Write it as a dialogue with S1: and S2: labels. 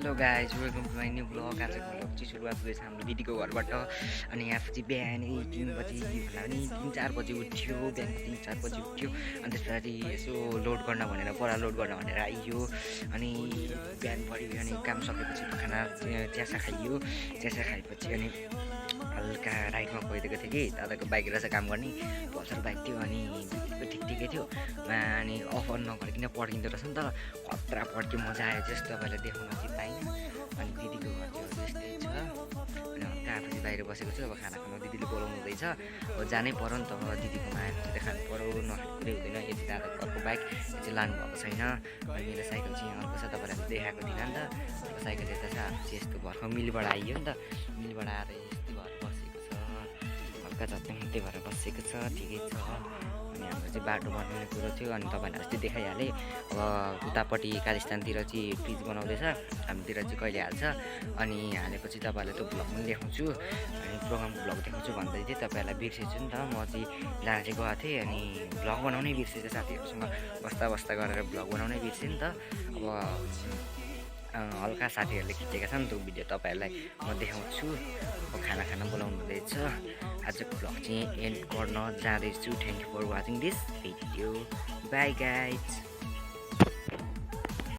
S1: Hello guys welcome to my new blog. आजको blog चाहिँ सुरुवात हुँदैछ हाम्रो दिदीको घरबाट। अनि यहाँ चाहिँ बिहानै 3 बजी भन्दा पनि 3-4 बजी उठ्यो, बिहान 3-4 बजी उठ्यो। अनि त्यसपछि यसो लोड गर्न भनेर बडा लोड गर्न भनेर आइयो। अनि बिहान पढ्यो, अनि काम सकेपछि खाना चियासा खाइयो। चियासा खाएपछि अनि हल्का राइडमा गइदिएको थिएँ कि दादाको बाइक रहेछ काम गर्ने, पल्सर बाइक थियो। अनि ठिकै थियो अनि अफ अन नगरिकन पड्किँदो रहेछ नि त। खतरा पड्क्यो, मजा आयो जस्तो तपाईँलाई देखाउन चाहिँ पाइनँ। अनि दिदीको घर चाहिँ त्यस्तै छ। अनि हल्का आफू चाहिँ बाहिर बसेको छु। अब खाना खानु दिदीले बोलाउनु हुँदैछ। अब जानै पऱ्यो नि त, दिदीकोमा आएर चाहिँ खानु पऱ्यो, नखाने कुरै हुँदैन। यो चाहिँ दादाको घरको बाइक, यो चाहिँ लानुभएको छैन। अनि मेरो साइकल चाहिँ अर्को छ, तपाईँलाई देखाएको थिइनँ नि त। अब साइकल यता छ, आफू चाहिँ यस्तो घरको मिलबाट आइयो नि त। मिलबाट आएर यस्तै भएर बसेको छ, हल्का झट्टै त्यही भएर बसेको छ, ठिकै छ। अनि हाम्रो चाहिँ बाटो बनाउने कुरो थियो, अनि तपाईँलाई अस्ति देखाइहालेँ। अब उतापट्टि कालिस्तानतिर चाहिँ ब्रिज बनाउँदैछ, हाम्रोतिर चाहिँ कहिले हाल्छ। अनि हालेपछि तपाईँहरूलाई त्यो भ्लग पनि देखाउँछु, अनि प्रोग्रामको भ्लग देखाउँछु भन्दै थिएँ। तपाईँहरूलाई बिर्सेछु नि त, म चाहिँ लान चाहिँ गएको थिएँ। अनि भ्लग बनाउनै बिर्सेछु, साथीहरूसँग बस्दा गरेर भ्लग बनाउनै बिर्सेँ नि त। अब हल्का साथीहरूले खिचेका छन् त्यो भिडियो, तपाईँहरूलाई म देखाउँछु। अब खाना बोलाउनु हुँदैछ। आजको भ्लग चाहिँ एन्ड गर्न जाँदैछु। Thank you for watching this video. Bye guys.